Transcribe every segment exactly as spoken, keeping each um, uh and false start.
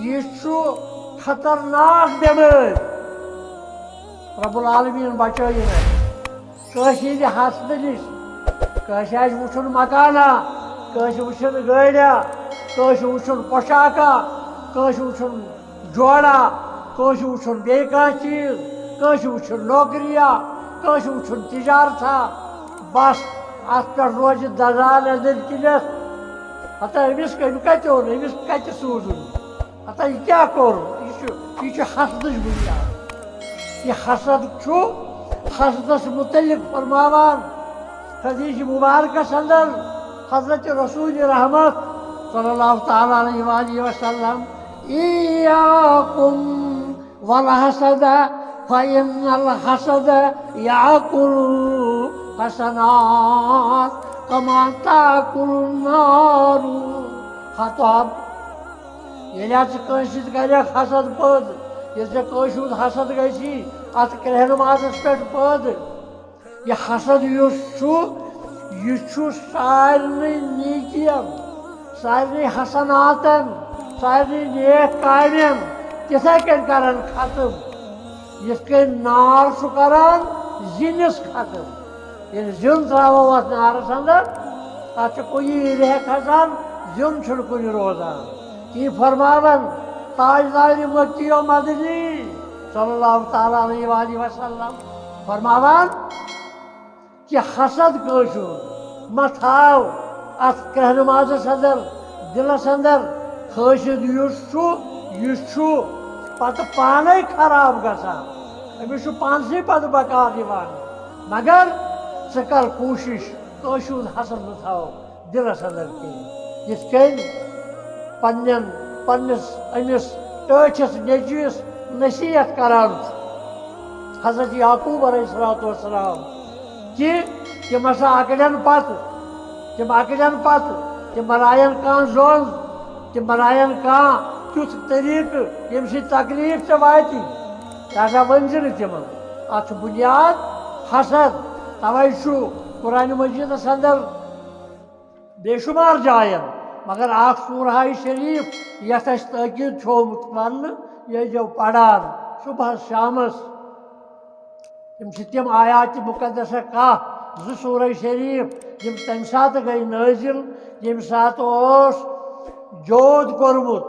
یہِ چھُ خطرناک بٮ۪مٲرۍ۔ رب العالمین بچٲیِن اَسہِ۔ کٲنٛسہِ ہِنٛدِ حسدٕ نِش۔ کٲنٛسہِ آسہِ وٕچھُن مکانا، کٲنٛسہِ وٕچھُن گٲڑیا، کٲنٛسہِ وٕچھُن پۄشاکا، کٲنٛسہِ وٕچھُن جوڑا، کٲنٛسہِ وٕچھُن بیٚیہِ کانٛہہ چیٖز، کٲنٛسہِ وٕچھُن نوکریا، کٲنٛسہِ وٕچھُن تجارتھا۔ بس، اتھ پٮ۪ٹھ روزِ دزان أنٛدٕرۍ کِنٮ۪تھ۔ ہتا أمِس کٔمۍ کتہِ اوٚن، أمِس کتہِ سوٗزُن؟ ہتا یہِ کیٛاہ کوٚر؟ یہِ چھُ، یہِ چھُ حسدٕچ بُنیاد۔ یہِ حسد چھُ، حسدس متعلق فرماوان حدیث مبارکس اندر حضرت رسول رحمت صلی اللہ تعالی علیہ وآلہ وسلم، "ایاکم والحسد فإن الحسد یأکل حسنات کما تأکل النار الحطب۔" ییٚلہِ ژٕ کٲنٛسہِ سۭتۍ کرکھ حسد پٲدٕ، ییٚلہِ ژےٚ کٲنٛسہِ ہُنٛد حسد گژھی، اتھ کرٛہنہٕ مازس پٮ۪ٹھ پٲدٕ، یہِ حسد یُس چھُ، یہِ چھُ سارنٕے نیکین، سارنٕے حسناتن، سارنٕے نیک کامٮ۪ن تِتھے کٔنۍ کران ختم، یِتھ کٔنۍ نار چھُ کران زِنِس ختم۔ ییٚلہِ زیُن ترٛاوو اَتھ نارَس اَندَر، اَتھ چھُ کُنی ریٚہہ کھسان، زیُن چھُنہٕ کُنہِ روزان۔ یہِ فرماوان تاجدار مکی و مدنی صلی اللہ تعالیٰ علیہ وآلہ وسلم، فرماوان کہِ حسد کٲنٛسہِ ہُنٛد مہ تھاو اَتھ کرٛہنہٕ مازَس اَندَر، دِلَس اَندَر۔ حٲسِد یُس چھُ، یہِ چھُ پَتہٕ پانَے خراب گژھان، أمِس چھُ پانسٕے پَتہٕ بکار یِوان۔ مگر ژٕ کر کوٗشِش کٲنٛسہِ ہُنٛد حسد مہٕ تھاو دِلس اندر کینٛہہ۔ یِتھ کٔنۍ پننٮ۪ن، پننِس أمِس ٹٲٹھِس نیٚچوِس نصیحت کران چھُ حضرت یعقوب علیہ الصلوۃ والسلام کہِ تِم ہسا اکڑن پتہٕ، تِم اکڑن پتہٕ، تِم بناون کانٛہہ زوٚنٛز، تِم بناون کانٛہہ تیُتھ طریٖقہٕ ییٚمہِ سۭتۍ تکلیٖف تہِ واتہِ۔ لہذا ؤنۍ زِ نہٕ تِمن۔ اتھ چھُ بُنیاد حسد۔ توے چھُ قرآن مجیدس اندر بے شمار جاین، مگر اکھ سورہ شریف یتھ اسہِ تٲکید چھومُت وننہٕ، یہِ ٲسۍزیو پران صبحس شامس۔ یِم چھِ تِم آیات مقدسہ کاہ، زٕ سورہ شریف، یِم تمہِ ساتہٕ گٔے نٲزِل، ییٚمہِ ساتہٕ اوس جود کوٚرمُت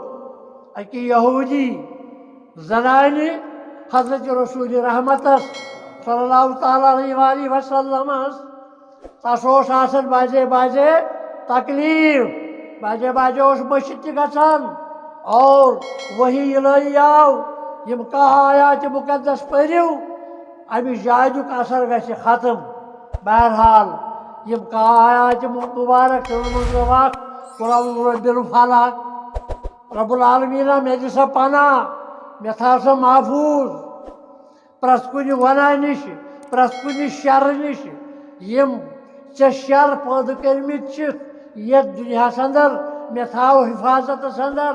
اکہِ یہودی زنانہِ حضرت رسول رحمتس صلی اللہ تعالیٰ علیہ وآلہ وسلمس۔ تس اوس آسان بعضے بعضے تکلیف، بعضے بعضے اوس مٔشِتھ تہِ گژھان۔ اور وحی الہی آو، یِم کاہ آیات مقدس پٔرِو، امہِ جادُک اثر گژھِ ختم۔ بہرحال، یِم کاہ آیات مبارک چھِ یِمن منٛز اکھ قل اعوذ برب الفلق، رب العالمین مےٚ دِ سا پناہ، مےٚ تھاو سا محفوظ۔ پرٛٮ۪تھ کُنہِ وَنان نِش، پرٛٮ۪تھ کُنہِ شَرٕ نِش، یِم ژےٚ شَر پٲدٕ کٔرمٕتۍ چھِتھ یَتھ دُنیاہَس اَندَر، مےٚ تھاو حِفاظتَس اَندَر۔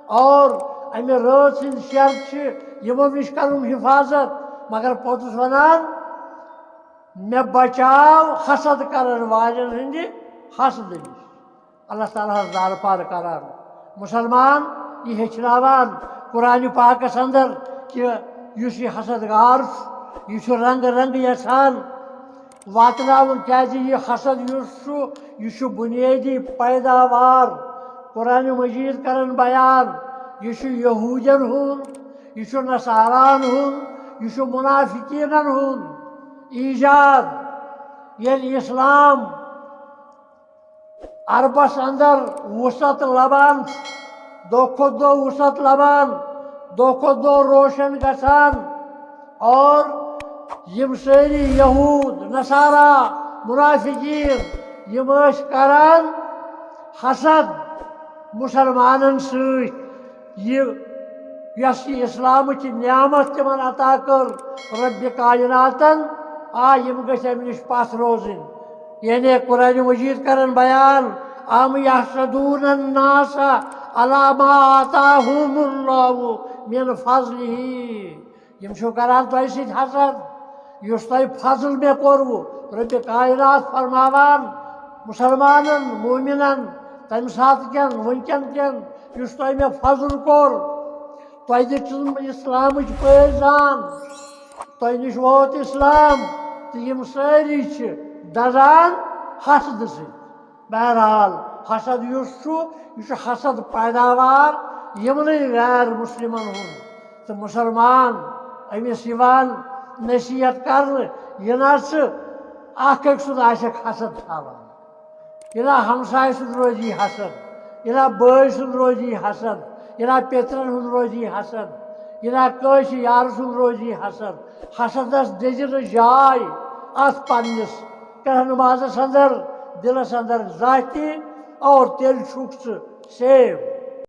اور اَمہِ رٲژ ہٕنٛدۍ شَر چھِ، یِمو نِش کَرُن حِفاظت۔ مگر پوٚتُس وَنان، مےٚ بَچاو حسد کَرَن والٮ۪ن ہٕنٛدِ حسدٕ نِش۔ اللہ تعالیٰ ہس درپار کران۔ مسلمان، یہِ ہیٚچھناوان قرآن پاکس اندر کہِ یُس یہِ حسد گار چھُ، یہِ چھُ رنگہٕ رنگہٕ یژھان واتناوُن، کیازِ یہِ حسد یُس چھُ، یہِ چھُ بنیٲدی پیداوار۔ قرآن مجید کران بیان، یہِ چھُ یہودین ہُنٛد، یہِ چھُ نصاران ہُنٛد، یہِ چھُ منافقینن ہُنٛد ایجاد۔ ییٚلہِ اسلام عربس اندر وسعت لبان، دۄہ کھۄتہٕ دۄہ وسعت لبان، دۄہ کھۄتہٕ دۄہ روشن گژھان۔ اور یِم سٲری یہود، نصارا، منافقین، یِم ٲسۍ کران حسد مسلمانن سۭتۍ۔ یہِ، یۄس یہِ اسلامٕچ نعمت تِمن عطا کٔر رب کائناتن، آ، یِم گٔژھۍ امہِ نِش پتھ روزٕنۍ۔ یعنی قرآن مجید کران بیان، "ام یحسدون الناس علی ما آتاہم اللہ من فضلہ"۔ یِم چھِو کران تۄہہِ سۭتۍ حسد، یُس تۄہہِ فضل مےٚ کوٚروُ۔ رب کائنات فرماوان مسلمانن، مومنن، تمہِ ساتہٕ کٮ۪ن، وٕنکٮ۪ن کٮ۪ن، یُس تۄہہِ مےٚ فضل کوٚر، تۄہہِ دِژٕم اسلامٕچ پٲزان، تۄہہِ نِش ووت اسلام، تہٕ یِم سٲری چھِ دزان حسدٕ سۭتۍ۔ بہرحال، حسد یُس چھُ، یہِ چھُ حسد پیداوار یِمنٕے غیر مسلمن ہُنٛد۔ تہٕ مسلمان أمِس یِوان نصیحت کرنہٕ، یہِ نہ ژٕ اکھ أکۍ سُنٛد آسٮ۪کھ حسد تھاوان۔ یہِ نا ہمسایہِ سُنٛد روزی حسد، یہِ نا بٲے سُنٛد روزی حسد، یہِ نا پیٚترَن ہُنٛد روزی حسد، یہِ نا کٲنٛسہِ یارٕ سُنٛد روزی حسد۔ حسدس دِژ نہٕ جاے اتھ پننِس رہنمازس اندر، دِلس اندر زانٛہہ تہِ، اور تیٚلہِ چھُکھ ژٕ سیو۔